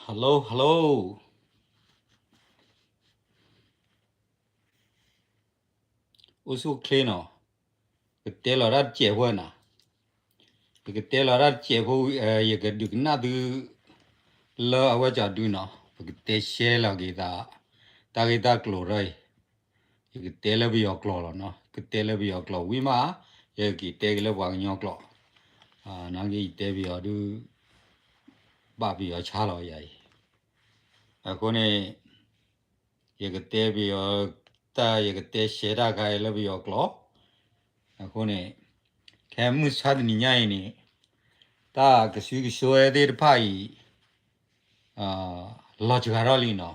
Hello, hello. အိၣ်ဆူၣ်အိၣ်ချ့နီၤ, ကတဲလီၤတၢ်တစဲးဖိနၤ, ယကတဲလီၤတၢ်တစဲးဖိ, ယကဒုးကနၣ်သု လၢအဝဲကၠီဒုနီၤ, ပကတဲရှဲလီၤက့ၤသး တၢ်ဂ့ၢ်တၢ်ကျိၤထီၣ်အံၤ, ယကတဲလၢပယီၤကျိာ်လီၤနီၤ, ကတဲလၢပယီၤကျိာ်ဝံၤမး, ယက့ၤတဲက့ၤလၢပှၤကညီကျိာ်, နာ်က့ယတဲပယီၤဒုး ဘၣ်ပယီၤဆါလီၤယၤအံၤ, အဃိန့ၣ် ယကတဲပယီၤတၢ် ယကတဲရှဲတၢ်ခါအံၤလၢပယီၤကျိာ်, အဃိန့ၣ် ခဲမုၢ်ဆါတနံၤညါအံၤန့ၣ် တၢ်ကစုကစွဲသ့ၣ်တဖၣ်အံၤ လီၤစှၤထီၣ်လံနီၤ,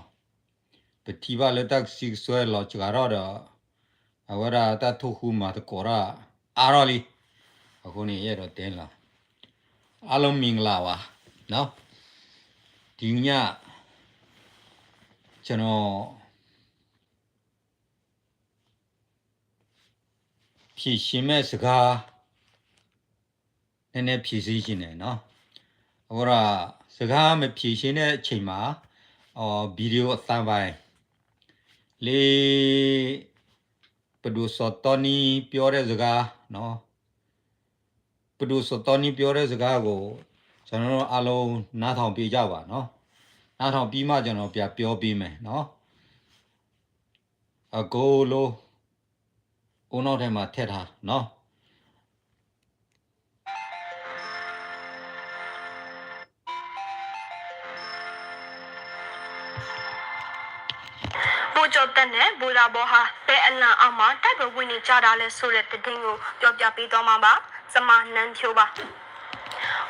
ပထံၣ်ဘၣ်လၢတၢ်ကစုကစွဲလီၤစှၤထီၣ်ဒီး အဝဲဒၣ်တၢ်ထိၣ်ဃူမၤသကိးတၢ်အါထီၣ်လံ, အဃိန့ၣ် ယအဲၣ်ဒိးတဲလီၤ, အားလုံးမင်္ဂလာပါ, ဒီည ကျွန်တော် ဖြေရှင်းမဲ့စကား နည်းနည်းဖြေရှင်းချင်တယ်နော်. အဃိဒီး စကားမဖြေရှင်းတဲ့အချိန်မှာ ဗီဒီယိုအသံဖိုင် လေး ပဒိၣ်စီၤတီနံပြောတဲ့စကားနော်. ပဒိၣ်စီၤတီနံပြောတဲ့စကားကို ကျွန်တော်တို့အားလုံးနားထောင်ပေးကြပါနော်. နားထောင်ပြီးမှကျွန်တော်ပြန်ပြောပေးမယ်နော်. အကုန်လုံး ဦးနှောက်ထဲမှာထည့်ထားနော်. ဗိုလ်ချုပ်သက်နဲ့ ဗိုလ်ဒါဘီဟာ ဘယ်အလံအောက်မှာ တိုက်ပွဲဝင်နေကြတာလဲဆိုတဲ့သတင်းကို ပြောပြပေးသွားမှာပါ။ ကျွန်မ နန်းဖြိုးပါ။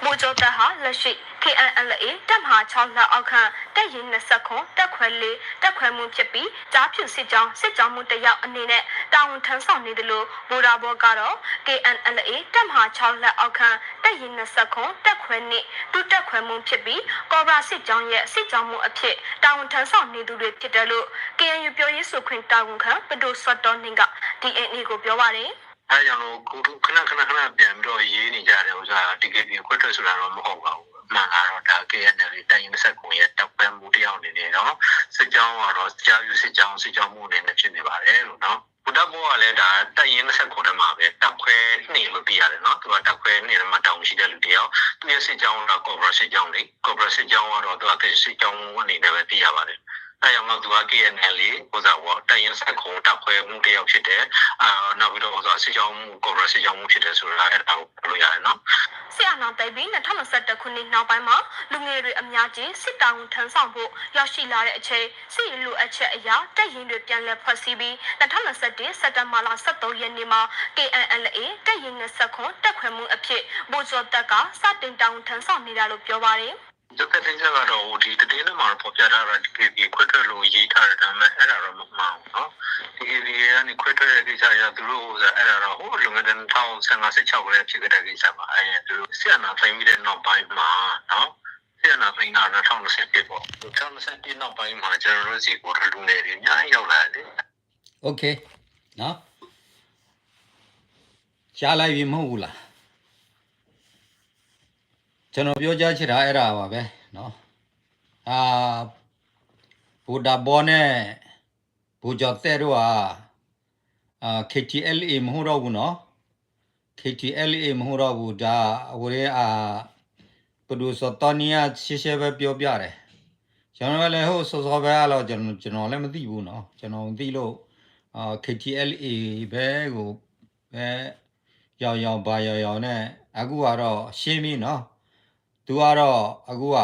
ဗိုလ်ချုပ်သက်ဟာ လက်ရှိ KNLA တပ်မဟာ ခြောက် လက်အောက်ခံ တပ်ရင်း နှစ်ဆယ့်ခုနစ် တပ်ခွဲ လေး တပ်ခွဲမှူးဖြစ်ပြီး ကျားဖြူစစ်ကြောင်း စစ်ကြောင်းမှူးတစ်ယောက်အနေနဲ့ တာဝန်ထမ်းဆောင်နေသလို ဗိုလ်ဒါဘီကတော့ KNLA တပ်မဟာ ခြောက် လက်အောက်ခံ တပ်ရင်း နှစ်ဆယ့်ခုနစ် တပ်ခွဲ နှစ် ဒုတပ်ခွဲမှူးဖြစ်ပြီး ကော့ဘရာစစ်ကြောင်းရဲ့ စစ်ကြောင်းမှူးအဖြစ် တာဝန်ထမ်းဆောင်နေသူတွေဖြစ်တယ်လို့ KNU ပြောရေးဆိုခွင့်တာဝန်ခံ ပဒိုစောတောနင်းက DNA ကိုပြောပါတယ်။ အဲဒါကြောင့်လို့ ခဏခဏခဏပြန်ပြီးတော့ရေးနေကြတဲ့ဥစ္စာ DKBA ခွဲထွက်ဆိုတာတော့မဟုတ်ပါဘူး။ အမှန်ကတော့ဒါ KNLA တပ်ရင်း နှစ်ဆယ့်ခုနစ် ရဲ့တပ်ခွဲမှူးတစ်ယောက်အနေနဲ့တော့ စစ်ကြောင်းကတော့ ကျားဖြူစစ်ကြောင်း စစ်ကြောင်းမှူးအနေနဲ့ဖြစ်နေပါတယ်လို့နော်. ဗိုလ်ဒါဘီကလည်းဒါ တပ်ရင်း နှစ်ဆယ့်ခုနစ် ထဲမှာပဲ တပ်ခွဲ နှစ် လို့သိရတယ်နော်. သူကတပ်ခွဲ နှစ် ထဲမှာတာဝန်ရှိတဲ့လူတစ်ယောက်. သူ့ရဲ့စစ်ကြောင်းကတော့ ကော့ဘရာစစ်ကြောင်းလေ. ကော့ဘရာစစ်ကြောင်းကတော့သူကစစ်ကြောင်းမှူးအနေနဲ့ပဲသိရပါတယ်. အဲဒါကြောင့်မို့သူက KNLA ဥစ္စာပေါ့ တပ်ရင်း နှစ်ဆယ့်ခုနစ် တပ်ခွဲမှူးတစ်ယောက်ဖြစ်တယ်. အာ နောက်ပြီးတော့ ဥစ္စာ စစ်ကြောင်းမှူး ကော့ဘရာစစ်ကြောင်းမှူးဖြစ်တယ်ဆိုတာ အဲဒါကိုပြောလို့ရတယ်နော်. စစ်အာဏာသိမ်းပြီး နှစ်ထောင့်နှစ်ဆယ့်တစ်ခုနှစ်နောက်ပိုင်းမှာ လူငယ်တွေအများကြီး စစ်တာဝန်ထမ်းဆောင်ဖို့ ရောက်ရှိလာတဲ့အချိန် စစ်ရေးလိုအပ်ချက်အရ တပ်ရင်းတွေ ပြန်လည်ဖွဲ့စည်းပြီး နှစ်ထောင့်နှစ်ဆယ့်တစ် စက်တင်ဘာလ ဆယ့်သုံးရက်နေ့မှာ KNLA တပ်ရင်း နှစ်ဆယ့်ခုနစ် တပ်ခွဲမှူးအဖြစ် ဗိုလ်ချုပ်သက်က စတင်တာဝန်ထမ်းဆောင်နေတာလို့ ပြောပါတယ်။ ဗိုလ်ချုပ်သက်ကိစ္စကတော့ ဟို ဒီသတင်းထဲမှာတော့ဖော်ပြထားတာ DKBA ခွဲထွက်လို့ရေးထားတယ် ဒါပေမဲ့အဲ့ဒါတော့မမှန်ဘူးနော်. DKBA ကနေခွဲထွက်တဲ့ကိစ္စအရ သူတို့ဟိုအဲ့ဒါတော့ဟိုလွန်ခဲ့တဲ့နှစ်ထောင်ဆယ့်ငါးဆယ့်ခြောက်ကတည်းကဖြစ်ခဲ့တဲ့ကိစ္စပါ. အဲ့ဒါသူတို့စစ်အာဏာသိမ်းပြီးတဲ့နောက်ပိုင်းမှာနော်. စစ်အာဏာသိမ်းတာနှစ်ထောင်နှစ်ဆယ့်တစ်ပေါ့. နှစ်ထောင်နှစ်ဆယ့်တစ်နောက်ပိုင်းမှာကျွန်တော်တို့ဆီကိုလူငယ်တွေအများကြီးရောက်လာတယ်လေ. OKနော်. ကြားလိုက်ပြီမဟုတ်ဘူးလား. ကျွန်တော်ပြောကြားချင်တာအဲ့ဒါပါပဲနော်. အာ ဗိုလ်ဒါဘီနဲ့ ဗိုလ်ကျော်သက်တို့က အာ KTLA မဟုတ်တော့ဘူးနော်. KTLA မဟုတ်တော့ဘူး. ဒါအဝဲအာ ပဒိုစော်တီနံက ရှင်းရှင်းပဲပြောပြတယ်. ကျွန်တော်လည်းဟိုစောစောပဲအဲ့လိုကျွန်တော်ကျွန်တော်လည်းမသိဘူးနော်. ကျွန်တော်မသိလို့အာ KTLA ပဲကိုပဲယောင်ယောင်ဘာယောင်ယောင်နဲ့အခုကတော့ရှင်းပြီနော်. သူကတော့အခုက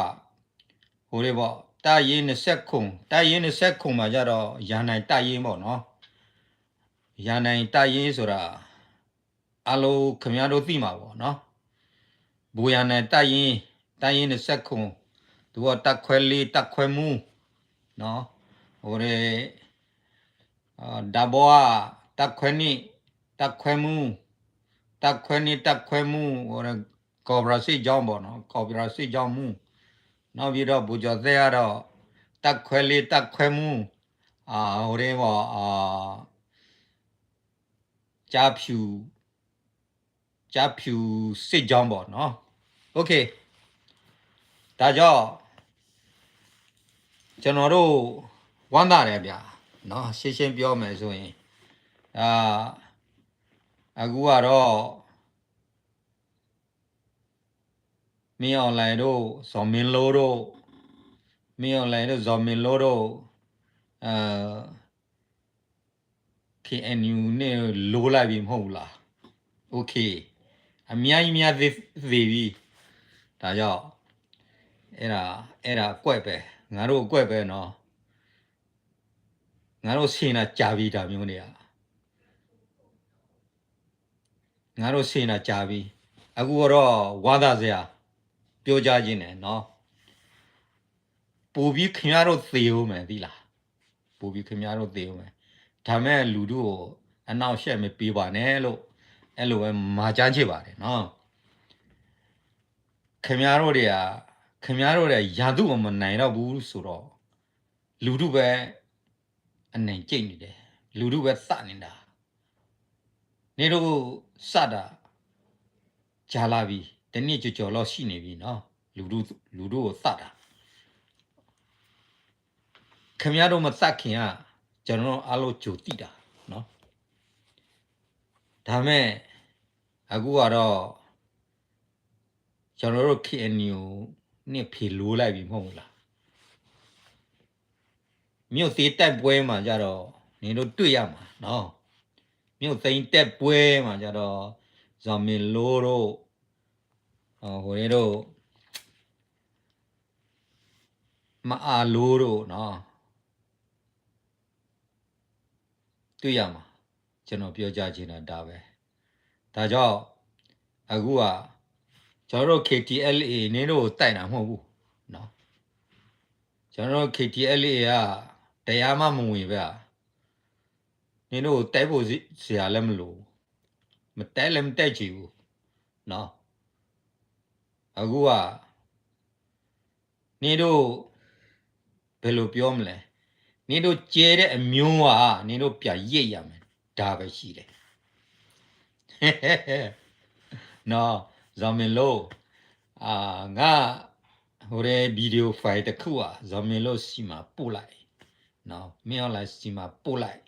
ဟိုလေးပေါ့ တပ်ရင်းနှစ်ဆယ့်ခုနစ် တပ်ရင်းနှစ်ဆယ့်ခုနစ်မှာကျတော့ ရန်နိုင်တပ်ရင်းပေါ့နော်. ရန်နိုင်တပ်ရင်းဆိုတာ အားလုံးခင်ဗျားတို့သိမှာပေါ့နော်. ဘူရန်နိုင်တပ်ရင်း တပ်ရင်းနှစ်ဆယ့်ခုနစ် သူကတပ်ခွဲလေး တပ်ခွဲမှူးနော်. ဟိုတဲ့ ဒါဘီက တပ်ခွဲနှစ် တပ်ခွဲမှူး တပ်ခွဲနှစ် တပ်ခွဲမှူး ဟိုတဲ့ ကော့ဘရာစစ်ကြောင်းပေါ့နော်. ကော့ဘရာစစ်ကြောင်းမှူး နောက်ပြီးတော့ ဗိုလ်ကျော်သက်ကတော့ တပ်ခွဲလေး တပ်ခွဲမှူး အာ ဟိုတဲ့ပေါ့ အာ ကျားဖြူ ကျားဖြူစစ်ကြောင်းပေါ့နော်. OK ဒါကြောင့် ကျွန်တော်တို့ ဝမ်းသာတယ်ဗျာနော် ရှင်းရှင်းပြောမယ်ဆိုရင် အာ အခုကတော့ မင်းအောင်လှိုင်တို့ ဇော်မင်းလို့တို့ မင်းအောင်လှိုင်တို့ ဇော်မင်းလို့တို့ အဲ KNU နဲ့ လိုလိုက်ပြီမဟုတ်ဘူးလား OK အများကြီးများသေသေပြီဒါကြောင့်အဲ့ဒါအဲ့ဒါအကွက်ပဲငါတို့အကွက်ပဲနော်ငါတို့ဆင်တာကြာပြီဒါမျိုးတွေကငါတို့ဆင်တာကြာပြီအခုကတော့ဝါသာစရာပြောကြခြင်းနဲ့နော်ပိုပြီးခင်ဗျားတို့သေဦးမယ်သိလားပိုပြီးခင်ဗျားတို့သေဦးမယ်ဒါမဲ့လူထုကိုအနောက်ရှက်မပေးပါနဲ့လို့အဲ့လိုပဲမှာကြားချင်ပါတယ်နော်ခင်ဗျားတို့တွေကခင်ဗျားတို့တွေရန်သူ့ကိုမနိုင်တော့ဘူးဆိုတော့လူထုပဲအနိုင်ကျင့်နေတယ်လူထုပဲသတ်နေတာနေတို့စတာကြာလာပြီတနေ့ကြော်ကြော်လောက်ရှိနေပြီနော်လူထုလူထုကိုသတ်တာခင်ဗျားတို့မသတ်ခင်ကကျွန်တော်တို့အားလုံးကြိုသိတာနော်ဒါမဲ့အခုကတော့ကျွန်တော်တို့ KNU နဲ့ဖေလိုလိုက်ပြီမဟုတ်ဘူးလားမြို့သိမ်းတိုက်ပွဲမှာကြတော့နင်တို့တွေ့ရမှာနော်မြို့သိမ်းတိုက်ပွဲမှာကြတော့ဇော်မင်းလို့တို့ဟိုတို့မအားလို့တို့နော်တွေ့ရမှာကျွန်တော်ပြောကြချင်တာဒါပဲဒါကြောင့်အခုကကျွန်တော်တို့ KTLA နင်းတို့ကိုတိုက်တာမဟုတ်ဘူးနော်ကျွန်တော်တို့ KTLA ကတရားမှမဝင်ပဲနင်းတို့ကိုတိုက်ဖို့စရာလည်းမလိုဘူးမတိုက်လည်းမတိုက်ချင်ဘူးနော်အခုကနင်တို့ဘယ်လိုပြောမလဲနင်တို့ကျဲတဲ့အမျိုးဟာနင်တို့ပြန်ရိတ်ရမယ်ဒါပဲရှိတယ်နော်ဇော်မင်းလို့အာငါဟိုတဲ့ဗီဒီယိုဖိုင်တစ်ခုอ่ะဇော်မင်းလို့စီမှာပို့လိုက်နော်မင်းအောင်လှိုင်စီမှာပို့လိုက်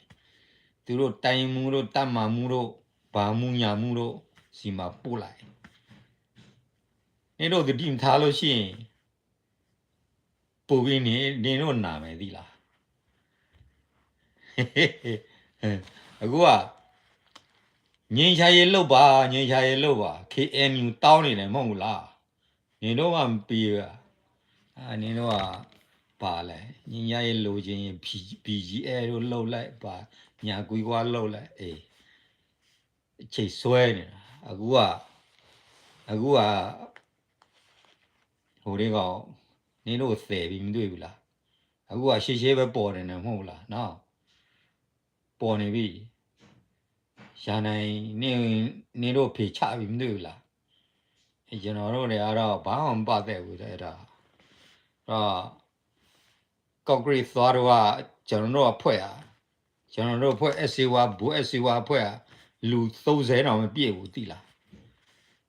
သူတို့တိုင်းမှုတို့တပ်မမှုတို့ဗိုလ်မှူးညမှူးတို့စီမှာပို့လိုက်နင်တို့သတိမထားလို့ရှိရင်ပိုပြီးနေနင်တို့နာမယ်သိလားအခုကငြိမ်းချမ်းရေးလုပ်ပါငြိမ်းချမ်းရေးလုပ်ပါ KNU တောင်းနေတယ်မဟုတ်ဘူးလားနင်တို့ကမပေးဘူးနင်တို့ကပါလဲငြိမ်းချမ်းရေးလိုချင်ရင် BGF တို့လုပ်လိုက်ပါညာကွီးကွာလုပ်လိုက်အေး ချိန်ဆွဲနေတာအခုကအခုကဟိုတွေကနင်တို့သဲပြီးမတွေ့ဘူးလားအခုကရှေးရှေးပဲပေါ်နေတယ်မဟုတ်ဘူးလားနော်ပေါ်နေပြီရန်နိုင်နေနေတို့ဖေချပြီးမတွေ့ဘူးလားကျွန်တော်တို့တွေကတော့ဘာမှမပတ်သက်ဘူးတဲ့အဲ့ဒါတော့ကော့ကရိတ်သွားတော့ကျွန်တော်တို့အဖွဲ့ဟာကျွန်တော်တို့အဖွဲ့ SC ဝါဘူ SC ဝါအဖွဲ့ဟာလူသုံးဆယ်တောင်မပြည့်ဘူးသိလား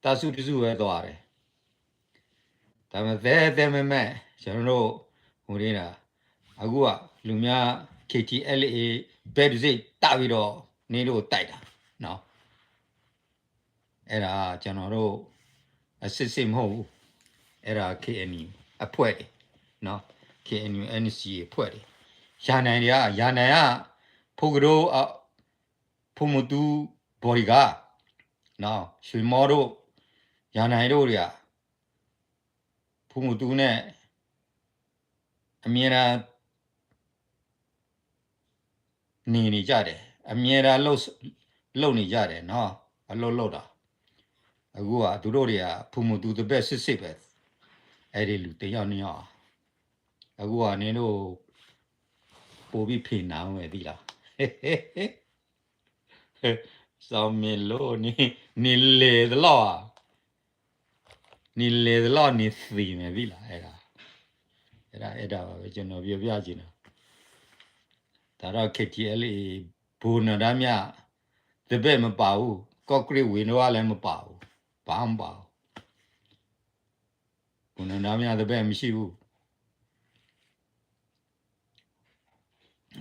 တစုတစုပဲသွားတယ်ဒါပေမဲ့တဲတဲမဲမဲကျွန်တော်တို့ဟိုနေတာအခုကလူများ KTLA ဘက်တစ်စိတ်တပ်ပြီးတော့နေတို့တိုက်တာနော်အဲ့ဒါကျွန်တော်တို့အစစ်စစ်မဟုတ်ဘူးအဲ့ဒါ KNU အဖွဲ့တွေနော် KNU NC အဖွဲ့တွေရန်နိုင်တွေကရန်နိုင်ကဖိကတို့အဖိမတူဘော်ဒီကာနော်ရွှေမောတို့ရန်နိုင်တို့တွေကဖိမတူနဲ့အမြဲတမ်းနေနေကြတယ်အမြဲတမ်းလုပ်လုပ်နေကြတယ်နော်အလုပ်လုပ်တာအခုကသူတို့တွေကဖူမူသူတပည့်စစ်စစ်ပဲအဲ့ဒီလူတစ်ယောက်နှစ်ယောက်အခုကနင်တို့ပိုပြီးဖေနာဝင်ပြီလားစောင့်မင်းလို့နေနေလေတလောက်อ่ะနေလေတလောက်နေသီမယ်ပြီလားအဲ့ဒါအဲ့ဒါအဲ့ဒါပါပဲကျွန်တော်ပြောပြချင်တာဒါတော့ KTLA ဘူနဒါမြတပည့်မပါဘူးကော့ကရစ်ဝေနဝါလည်းမပါဘူးဘာမှမပါဘူးဘူနဒါမြတပည့်မရှိဘူး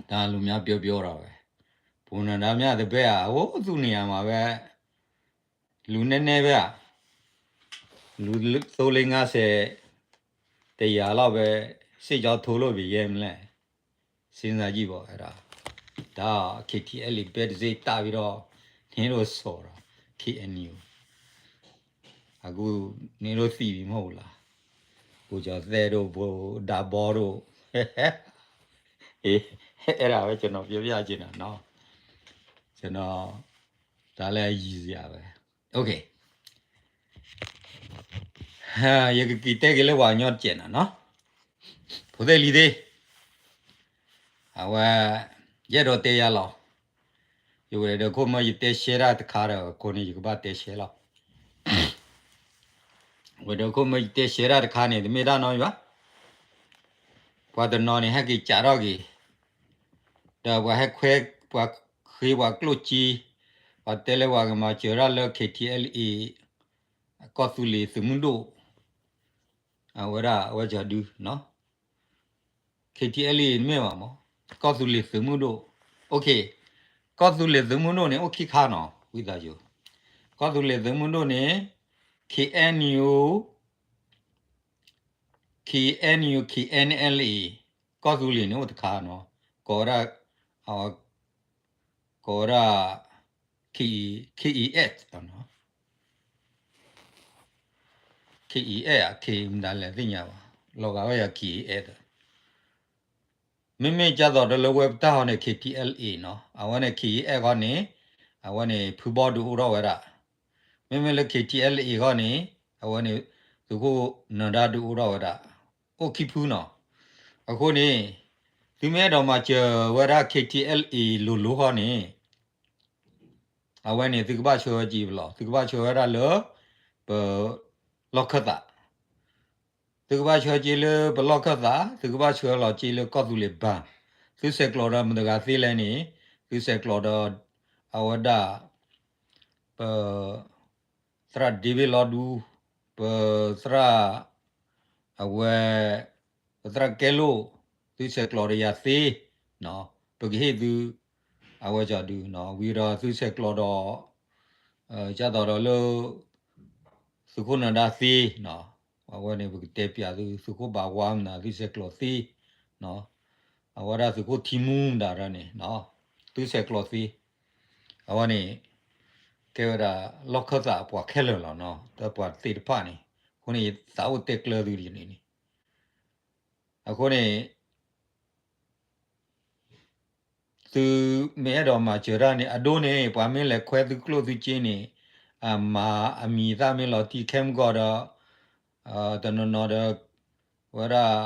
ဒါလူများပြောပြောတာပဲ. ပူၤနၢၤဒါမ့ၢ်တဘဲၣ်ဧါ, အိၣ်သူၣ်န့ၣ်ဧါမးဝဲ, လူနဲနဲဖဲဧါ, လူသိလ့ငါးဆယ်, တစ်ရာလောက်ပဲ, စစ်ကြောထိုးလို့ပဲရဲမလဲ, စဉ်းစားကြည့်ပေါ့, အဲ့ဒါ, ဒါ KTLA ပဲတစိမ့်တပ်ပြီးတော့, နင်တို့စော်တာ, KNU, အခုနင်တို့သိပြီမဟုတ်ဘူးလား, ကိုကျော်သဲတို့, ဗိုလ်ဒၣ်ဘီတို့, အဲ့ဒါပဲကျွန်တော်ပြောပြချင်တာနော်, ကျွန်တော်, ဒါလည်းရယ်စရာပဲ, OK, ယကက့ၤတဲက့ၤလၢပှၤကညီတကဲးနၤနီၤ, ဖိသ့ၣ်လံၤသ့ၣ်, အဝဲ, ယအဲၣ်ဒိးတဲယၤလီၤ, ယဝဲဒီးခိၣ်မၢယတဲရှဲတၢ်တခါဒီးအဃိန့ၣ် ယကဘၣ်တဲရှဲလီၤ, ဝဲဒီးခိၣ်မၢယတဲရှဲတၢ်တခါန့ၣ် တမ့ၢ်တၢ်နီတမံၤဘၣ်, ပှၤတနီၤန့ၣ် ဟဲက့ၤကးထီၣ်က့ၤ, ဒီးပှၤဟဲခွဲ, ပှၤဃ့ပှၤကျိၣ်စ့, ပှၤတဲလၢပှၤကမၤစၢၤတၢ်လၢ KTLA, ကီၢ်သူလ့ၤသုးမုၢ်ဒိၣ်, အဝဲဒၣ်အဝဲကဒုနီၤ, KTLA တမ့ၢ်ဘၣ်မး, ကီၢ်သူလ့ၤသုးမုၢ်ဒိၣ်, OK, ကီၢ်သူလ့ၤသုးမုၢ်ဒိၣ်န့ၣ် အိၣ်ခံခါနီၤ, ဝံသးစူၤ, ကီၢ်သူလ့ၤသုးမုၢ်ဒိၣ်န့ၣ်, KNU, KNU, KNLA, ကီၢ်သူလ့ၤန့ၣ်အိၣ်တခါနီၤ, ကိးဝဲဒၣ်, ကိးဝဲဒၣ်, K, KES, KES, K မတၤလဲၣ်သ့ၣ်ညါဘၣ်, လီၤဂာ်ဝဲယၤ KES, မ့မ့ၢ်ကၢ်သိးဒီးလၢဝဲပတၢ်ဟီန့ၣ် KTLA နီၤ, အဝဲန့ၣ် KES ခီန့ၣ်, အဝဲန့ၣ် ဖုဘီဒုးအိၣ်ထီၣ်ဝဲဒၣ်, မ့မ့ၢ်လၢ KTLA ခီန့ၣ်, အဝဲန့ၣ်, သုးခိၣ်နၢၤဒါဒုးအိၣ်ထီၣ်ဝဲဒၣ်, အိၣ်ခံဖုနီၤ, အဃိန့ၣ်, သုမ့ၢ်အဲၣ်ဒိးမၤစၢၤဝဲဒၣ် KTLA လိၤလိၤခီန့ၣ် အဝဲန့ၣ်သုကဘၣ်ဆှၢဝဲက့ၤပလီၢ်, သုကဘၣ်ဆှၢဝဲဒၣ်လၢ ပ လီၢ်ခၢၣ်သး, သုကဘၣ်ဆှၢက့ၤလၢပလီၢ်ခၢၣ်သး, သုကဘၣ်ဆှၢလီၤက့ၤလၢကီၢ်သူလ့ၤဘၣ်, သုဆဲးကျိးဒီးမတၤတဂၤသ့လဲၣ်န့ၣ်, သုဆဲးကျိးဒီး အဝဲဒၣ် ပ သရၣ်ဒ့ဘ့ၣ်လီၤဒူ, ပသရၣ် အဝဲ ပသရၣ်ကဲလိၣ်, သုဆဲးကျိးဒီးယၤသ့, ပကဟ့ၣ်သု အဝဲကဒု, ဝံၤဒီးသုဆဲးကျိးဒီး ကၢ်သိးဒီးလၢ သုးခိၣ်နၢၤဒါသ့, အဝဲန့ၣ် ပကတဲပၠးသု သုးခိၣ်ဘးဝါမတၤ သုဆဲးကျိးသ့, အဝဲဒၣ်သုးခိၣ်ထံမူမတၤဒီးန့ၣ် သုဆဲးကျိးသ့, အဝဲန့ၣ် ကဲဝဲဒၣ်လီၢ်ခၢၣ်သးအပှၤခဲလၢာ်လီၤနီၤ, ဒီးပှၤသ့ၣ်တဖၣ်န့ၣ်, အဃိန့ၣ် ယသးအိၣ်တဲကျၢၤသုဒ်န့ၣ်န့ၣ်, အဃိန့ၣ် သုမ့ၢ်အဲၣ်ဒိးမၤစၢၤတၢ်န့ၣ် အဒိန့ၣ် ပှၤမ့ၢ်လဲၤခွဲသုကျိၣ်သုစ့န့ၣ်, အမၤအမံၤသၣ်မ့ၢ်လီၤတံၢ်ခဲမုၢ်ဂီၤဒီး, တနီၤနီၤဒီး, ဝဲဒၣ်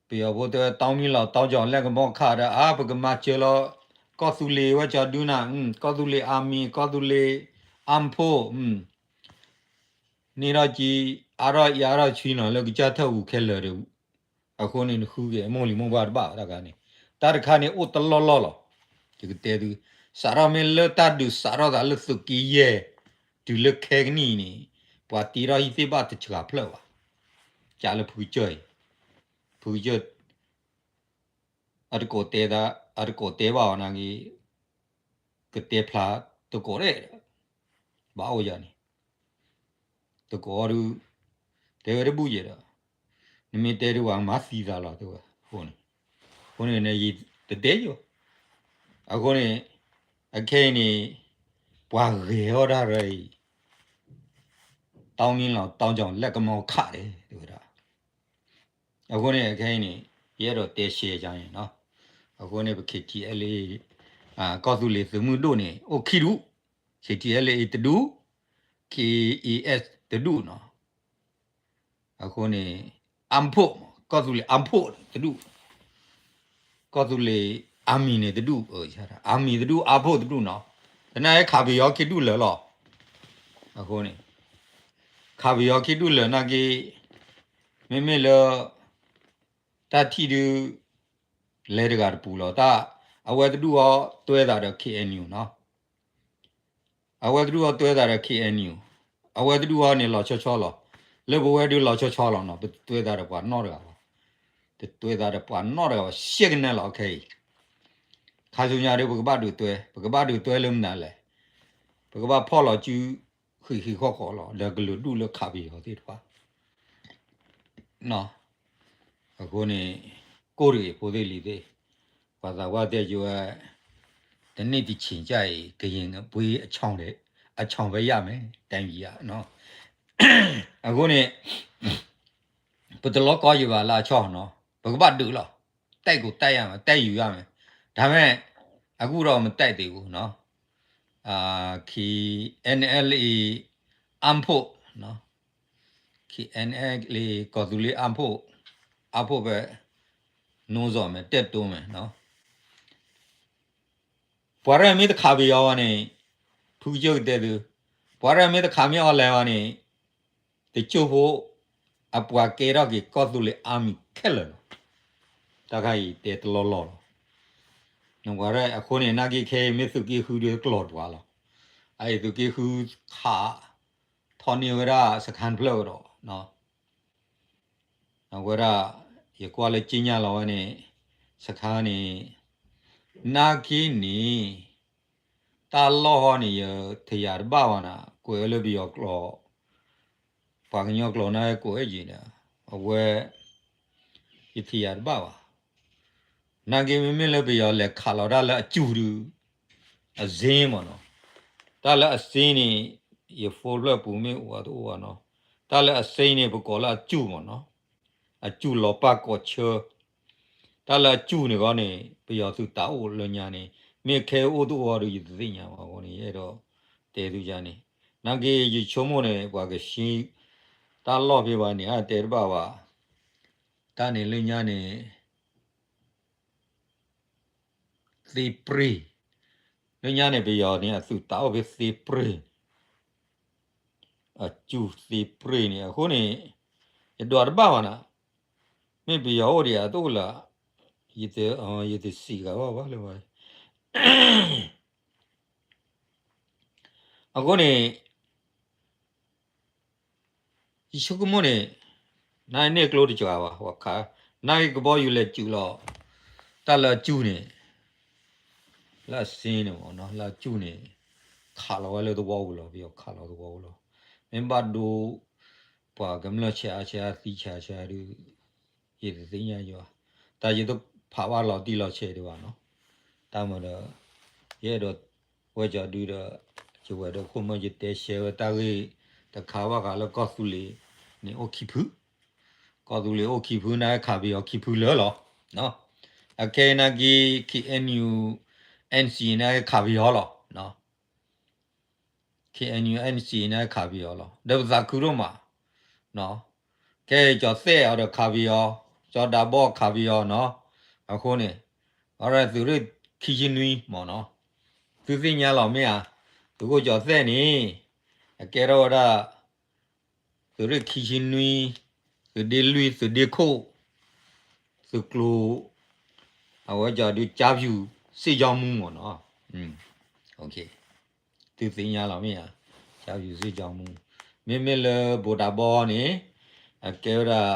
ပယီၤဖိတဲဝဲ တောင်းမီးလီၤ တောင်းကြောင် လက်ကမောင်းခါ ဒီး အါ ပကမၤစၢၤလီၤ ကီၢ်သူလ့ၤဝဲကၠီဒုနၤ, ကီၢ်သူလ့ၤ army ကီၢ်သူလ့ၤ armed force, န့ၢ်ထီၣ်ကံ အါထီၣ်အံၤအါထီၣ်ဆံနီၤ လၢကစၢ်ထၢၣ်ပူၤခဲလၢာ်ဒီး, အဃိန့ၣ် နဃုက့ၤ မိၢ်လံၤမိၢ်ပှၢ်တဘၣ်ဘၣ်တၢ်ခါန့ၣ်, တၢ်တခါန့ၣ် အိၣ်တလီၢ်လီၢ်လီၤ, ယကတဲသု, စးထီၣ်မ့ၢ်လၢတၢ်ဒုးစးထီၣ်သးလၢသုးက့ယဲၢ်, တုၤလၢခဲကနံၣ်အံၤန့ၣ်, ပှၤတ့ထီၣ်ဟံၣ်သ့ၣ်ဘၣ်တစှၤဖျၢၣ်ဘၣ်, ကလၢဖုကစၢၢ်အံၤ, ဖုကစၢၢ် အတကိးတဲသး, အတကိးတဲဘၣ်အီၤနာ်က့, ကတဲဖျါတကိးဒဲး, ဘၣ်အိၣ်ယၤန့ၣ်, တကိးဒုး, တဲဝဲတဘူၣ်ယဲဒီး, နမ့ၢ်တဲဒုးဝဲမၤသံသးလီၤတဲဝဲ, အဃိန့ၣ်, အဃိန့ၣ် ယတတဲယိာ်, အဃိန့ၣ်, အခဲအံၤန့ၣ်, ပှၤဂဲၤအီၣ်တၢ်ရၢအံၤ, တောင်းမီးလီၤ တောင်းကြောင် လက်ကမောင်းခါ တဲဝဲဒၣ် အဃိန့ၣ် အခဲအံၤန့ၣ် ယအဲၣ်ဒိးတဲရှဲကန့ၣ်နီၤ, အဃိန့ၣ် ပ KTLA ကီၢ်သူလ့ၤသုးမုၢ်ဒိၣ်န့ၣ် အိၣ်ခံဒူၣ်, KTLA တဒူၣ်, KES တဒူၣ်နီၤ, အဃိန့ၣ် armed force ကီၢ်သူလ့ၤ armed force တဒူၣ်, ကီၢ်သူလ့ၤ army န့ၣ်တဒူၣ်, army တဒူၣ် armed force တဒူၣ်နီၤ, သနာ်က့ခးပယီၤခံဒူၣ်လၢာ်လီၤ, အဃိန့ၣ် ခးပယီၤခံဒူၣ်လၢာ်နာ်က့, မ့မ့ၢ်လၢ တၢ်ထံၣ်ဒုး လဲၤတဂၤတပူၤလီၤ, တၢ် အဝဲတဒူၣ်အီၤတွဲသးဒီး KNU နီၤ, အဝဲတဒူၣ်အီၤတွဲသးဒီး KNU, အဝဲတဒူၣ်အီၤန့ၣ်လီၤဆီဆီလီၤ, လၢပဝဲဒုးလီၤဆီဆီလီၤနီၤ, ပတတွဲသးဒီးပှၤနီတဂၤဘၣ်, တတွဲသးဒီးပှၤနီတဂၤဘၣ် ရှဲကနဲလီၤ ခဲအံၤ ခါဆူညါဒီး ပကဘၣ်ဒုးတွဲ, ပကဘၣ်ဒုးတွဲလၢမနုၤလဲၣ်, ပကဘၣ်ဖီၣ်လီၤစု ဃံးဃံးဃီဃီလီၤ ဒီးကလုာ်ဒူၣ်လၢခးပယီၤသ့ၣ်တဖၣ် အဃိန့ၣ် ကိၢ်တဂ့ၤ ဖိသ့ၣ်လံၤသ့ၣ်, ပှၤသးပှၢ်တဲယဝဲ, တနံၣ်တဆံးကၢ်အံၤ ကရင်အပှ့အချောင် အချောင်ပဲရမယ် တိုင်းပြည်က အဃိန့ၣ် ပတလီၤကီယဘၣ်လၢအဆီနီၤ, ပကဘၣ်ဒုးလီၤ, တိုက်ကိုတိုက်ရမယ်, တိုက်ယူရမယ်, ဒါပေမဲ့ အခုတော့မတိုက်သေးဘူးနော်, KNLA အမ်းဖို့နော်, KNLA ကီၢ်သူလ့ၤအမ်းဖို့, အမ်းဖို့ပဲ, နှိုးဆော်မယ်, တက်တိုးမယ်နော်. ပှၤရဲၣ်မ့ၢ်တခးပယီၤဘၣ်န့ၣ်, ဖုကစၢၢ်ကတဲသု, ပှၤရဲၣ်မ့ၢ်တခးမ့ၢ်အီၤလဲၤဘၣ်န့ၣ်, တကၠိၢ်ဖိ အပှၤကဲထီၣ်က့ၤကီၢ်သူလ့ၤအါမံၤခဲလၢာ်လီၤ. တၢ်ခါအံၤတဲတလီၢ်လီၢ်လီၤ. နပှၤရဲၣ်အဃိန့ၣ် နာ်က့ခဲအံၤမ့ၢ်သုးက့ဃုဒုးကျိၤတပှၤလီၤ. အအံၤသုးက့ဃုခး ထီၣ်န့ၢ်ဝဲဒၣ်စခန်းတဖျၢၣ်ကဒီး အဝဲဒၣ် ယကွၢ်လၢက့ညါလီၤဝဲန့ၣ် စခါန့ၣ် နာ်က့န့ၣ် တၢ်လီၢ်ဟီန့ၣ် ယထံၣ်ယၤတဘၣ်ဘၣ်နၤ ကွဲးဝဲလၢပယီၤကျိာ်, ပှၤကညီကျိာ်န့ၣ်ကွဲးယံၤဒီး အဝဲ ယထံၣ်ယၤတဘၣ်ဘၣ်. နာ်က့မ့မ့ၢ်လၢပယီၤလဲၤခးလီၤတၢ်လၢအစူၢ်ဒုး အစ့မ့ၢ်နီၤ, တၢ်လၢအစ့န့ၣ် ယဖိဖျၢၣ်ပူၤမ့ၢ်အိၣ်အတအိၣ်ဘၣ်နီၤ, တၢ်လၢအစ့န့ၣ် ပကိးလၢအစူၢ်မ့ၢ်နီၤ, အစူၢ်လီၤပၢ်ကိးဆၢ, တၢ်လၢအစူၢ်န့ၣ်ဂီၢ်န့ၣ် ပယီၤသုးတၢ်အိၣ်လၢညါန့ၣ် မ့ၢ်ခဲအိၣ်တအိၣ်အီၤဒီးယတသ့ၣ်ညါဘၣ်အဃိန့ၣ် ယအဲၣ်ဒိးတဲသုယၤန့ၣ်, နာ်က့ယဆိကမိၣ်န့ၣ် ပှၤကဆှံ တၢ်လီၢ်ဖဲဘၣ်န့ၣ် အတဲတဘၣ်ဘၣ်, တၢ်န့ၣ်လၢညါန့ၣ် သ့ပြ့ၢ်, လၢညါန့ၣ် ပယီၤန့ၣ် အသုးတၢ်အိၣ်ဖဲသ့ပြ့ၢ်, အစူၢ်သ့ပြ့ၢ်န့ၣ် အဃိန့ၣ် ယဒွးတဘၣ်ဘၣ်နၤ, မ့ၢ်ပယီၤအိၣ်ဒံးအတအိၣ်လၢၤ, ယတစံးဂၤဘၣ်ဘၣ်လၢၤဘၣ်, အဃိန့ၣ် ယဆိကမိၣ်န့ၣ် နန့ၢ်ကျိတစှၤဘၣ်, နာ်က့ကဘီယူၤလဲၤစူၢ်လီၤ တၢ်လၢအစူၢ်န့ၣ်, လၢအစ့န့ၣ်မ့ၢ်နီၤ လၢအစူၢ်န့ၣ် ခးလီၤဝဲလၢသဝီပူၤလီၤ, ပယီၤခးလီၤသဝီပူၤလီၤ, မ့ၢ်ဘၣ်ဒိ ပှၤကမျၢၢ်ဆဲးအါဆဲးအါသံဆဲးအါဆဲးဒုး ယတသ့ၣ်ညါယွၤ, တၢ်ယတဖးဘၣ်လီၤတံၢ်လီၤဆဲးဒံးဘၣ်နီၤ, တၢ်မၤဒီး ယအဲၣ်ဒိးဝဲကၠီဒုဒီး ယဝဲဒၣ်ခိၣ်မၢယတဲရှဲဝဲတၢ်ဂ့ၢ်တခါဘၣ်ဃးလၢကီၢ်သူလ့ၤန့ၣ်အိၣ်ခံဖု, ကီၢ်သူလ့ၤအိၣ်ခံဖု နာ်က့ခးပယီၤခံဖုလၢာ်လီၤ, အခဲအံၤနာ်က့ KNU NC နာ်က့ခးပယီၤလီၤ KNU NC န့ၣ်ခးပယီၤလီၤ, ဒီးပသးခုဒိၣ်မး, ခဲအံၤကၠီၤသဲၣ်အီၤဒီးခးပယီၤ, ကၠီၤဒးဘီခးပယီၤနီၤ, အဃိန့ၣ် အရၢၢ်သုးရ့ၣ်ခံဆံနွံမ့ၢ်နီၤ, သုသ့ၣ်ညါလီၤမ့ၢ်ဧါ, သုးခိၣ်ကၠီၤသဲၣ်န့ၣ် အကဲထီၣ်ဝဲဒၣ် သုးရ့ၣ်ခံဆံနွံ, သုးဒ့လွံၢ်, သုးဒ့ခိၣ်, သုးကျိၤ, အဝဲကၠီၤဒုး ကၠါဖြူစ့ၣ်ကၠီမူမ့ၢ်နီၤ, သုသ့ၣ်ညါလီၤမ့ၢ်ဧါ, ကၠါဖြူစ့ၣ်ကၠီမူ, မ့မ့ၢ်လၢဘိးတၢ်ဘီန့ၣ် အကဲဝဲဒၣ်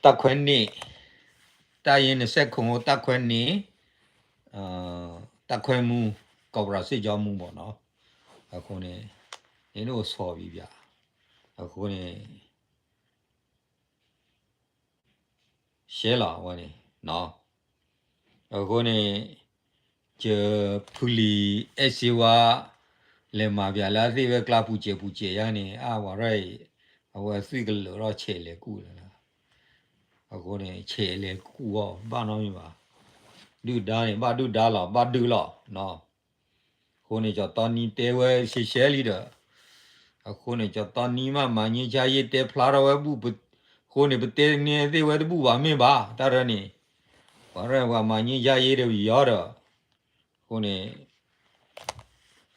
တပ်ခွဲနှစ်, တပ်ရင်းနှစ်ဆယ့်ခုနစ် တပ်ခွဲနှစ်, တပ်ခွဲမှူး ကီးပရၤစ့ၣ်ကၠီမူမ့ၢ်နီၤ, အဃိန့ၣ် န့ၣ်ဒ်အိၣ်ဆီဘံၣ်ဘၣ်, အဃိန့ၣ် ရှဲလီၤအဝဲန့ၣ်, အဃိန့ၣ် ကဖုလံၤအဲၣ်စ့ဝါ လဲၤမၤပၠးလၢအသ့ၣ်ဝဲကျါပူၤစဲးပူၤစဲးယါန့ၣ် အဝဲရၢၢ်အံၤ အဝဲသွံၣ်ကလၢာ်ထီၣ်ဆဲးလဲၤကူၣ်လၢၤ, အဃိန့ၣ် ဆဲးလဲၤကူၣ်အီၤ ဘၣ်နီတမံၤဘၣ်, ဒုၣ်ဒါန့ၣ် ဘၣ်ဒုၣ်ဒါလီၤ ဘၣ်ဒုးလီၤ အဃိန့ၣ် ကၠီၤတီနံတဲဝဲရှဲရှဲလံဒီး, အဃိန့ၣ် ကၠီၤတီနံမး မၤငြိမ်းချမ်းရေး တဲဖျါထီၣ်ဝဲဘူၣ်, အဃိန့ၣ် ပတဲန့ၢ်သ့ၣ်ဝဲတဘူၣ်ဘၣ်မ့ၢ်ဘၣ် တၢ်ရဲၣ်န့ၣ်, ပှၤရဲၣ်ပှၤမၤငြိမ်းချမ်းရေးဒီးပယီၤဒီး, အဃိန့ၣ်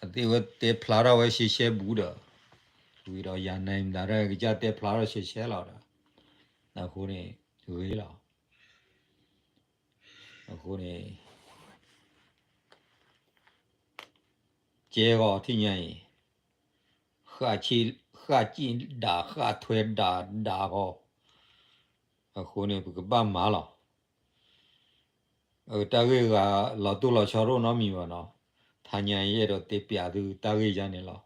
အသ့ၣ်ဝဲတဲဖျါထီၣ်ဝဲရှဲရှဲဘူးဒီး, ဝံၤဒီးယၤနဲမတၤရဲၣ်ကစၢ်တဲဖျါထီၣ်ရှဲရှဲလီၤဒီး, အဃိန့ၣ် ဂ့ၤလီၤ. အဃိန့ၣ် ကဲဂီၤထံၣ်ညါအံၤ, ဃၣ်စံၣ်ဒၣ်ဃၣ်ထွဲဒၣ်ဒၣ်ဂီၤ, အဃိန့ၣ် ပကဘၣ်မၤလီၤ. တၢ်ဂ့ၢ်ဂၤလီၤတိၢ်လီၤဆီတအိၣ်နီတမံၤဘၣ်နီၤ. ထါညါအံၤယအဲၣ်ဒိးတဲပျးသုတၢ်ဂ့ၢ်ယါန့ၣ်လီၤ.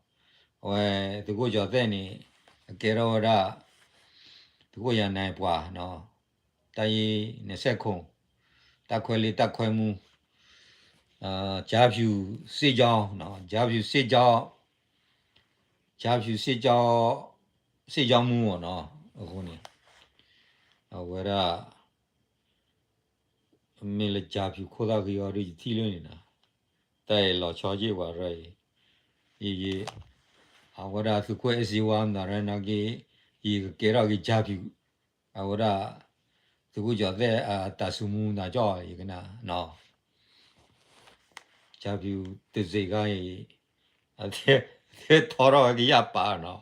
အဝဲသုးခိၣ်ကၠီၤသဲၣ်န့ၣ် အကဲထီၣ်ဝဲဒၣ် သုးခိၣ်ယၤနဲပှၤနီၤ, တၢ်ယံၤနစဲၣ်ခိၣ်, တၢ်ခွဲးလ့တၢ်ခွဲးမူ, ကၠါဖြူစ့ၣ်ကၠီ, ကၠါဖြူစ့ၣ်ကၠီ, ကၠါဖြူစ့ၣ်ကၠီ, စ့ၣ်ကၠီမူအီၤနီၤ. အဃိန့ၣ် အဝဲဒၣ် မ့ၢ်လၢကၠါဖြူခိၣ်သၣ်ဃံအီၤဒုးယထံၣ်လၢန့ၣ်နီၤ, တၢ်အံၤလီၤဆီက့ၢ်ပှၤရၢအံၤ, ယံာ်ယံာ်, အဝဲဒၣ်သုးခိၣ်အဲၣ်စ့ဝါမတၤရၢနာ်က့, ယကကဲထီၣ်က့ၤကၠါဖြူ, အဝဲဒၣ် သုးခိၣ်ကၠီၤသဲၣ်အတၢ်စူၤမူမတၤကၠီၣ်ယကနၣ်နီၤ. ကၠါဖြူတစ့ၢ်ခါအံၤ အသဲထီထီၣ်ဝဲကယၢ်ပာ်နီၤ.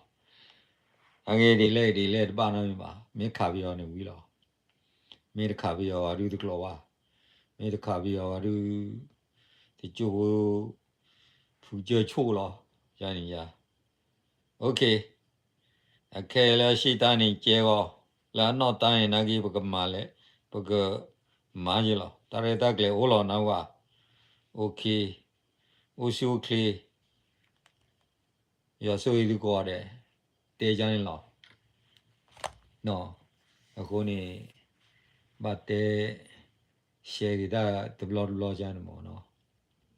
အဂ့ၢ်ဒ်လဲၣ်ဒ်လဲၣ်တဘၣ်နီတမံၤဘၣ်, မ့ၢ်ခးပယီၤန့ၣ်ဝံၤလီၤ. မ့ၢ်တခးပယီၤဘၣ်ဒုးတကျိၤဘၣ်, မ့ၢ်တခးပယီၤဘၣ်ဒုး တကၠိဖိ ဖုကၢၢ်ဆိၣ်လီၤ, ယါန့ၣ်ယါ. OK, အခဲလၢာ်ဆ့တၢ်န့ၣ်ကဲဂီၤ, လၢအနီၢ်တၢ်န့ၣ်နာ်က့ ပကမၤလဲၣ်, ပကမၤယ့လီၤ. တၢ်ရဲၣ်တၢ်ကျဲၤအိၣ်လီၤနဝဲ, OK, အိၣ်ဆူၣ်အိၣ်ချ့ ယွၤဆိၣ်ဂ့ၤသုကိးဂၤဒဲး, တဲယါန့ၣ်လီၤ. အဃိန့ၣ် ဘၣ်တဲ share က့ၤတၢ်တဘျီတဘျီယါန့ၣ်မ့ၢ်နီၤ.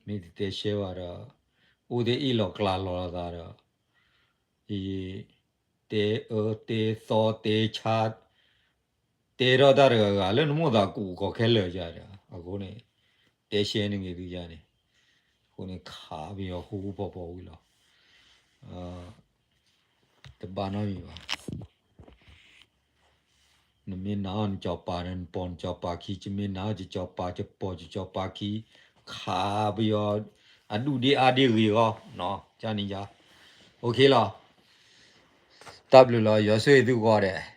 မ့ၢ်တတဲ share ဘၣ်ဒီး အိၣ်တ့ၢ်အ့ၣ်လီၤကျါလီၤသးဒီး ယ တဲအၢတဲသီ တဲဆါ တဲထီၣ်တၢ်တဂၤဂၤလၢနမိၣ်သးကူးကီးခဲလၢာ်ယါဒီး အဃိန့ၣ် တဲ share န့ၢ်က့ၤသုယါန့ၣ်, အဃိန့ၣ် ခးပယီၤဟူဟူဖီဖီဝံၤလီၤ. တဘၣ်နီတမံၤဘၣ်. နမ့ၢ်နာ်အီၤနစီၤပၤဒီး နပိာ်နစီၤပၤခံ, ယမ့ၢ်နာ်အီၤယစီၤပၤ ယပိာ်ယစီၤပၤခံ, ခးပယီၤ အဒူၣ်ဒ့အါဒ့ဂ့ၤဂီၢ်, ယါန့ၣ်ယါ. OK လီၤ. တၢ်ဘျုးလီၤ, ယွၤဆိၣ်ဂ့ၤသုကိးဂၤဒဲး.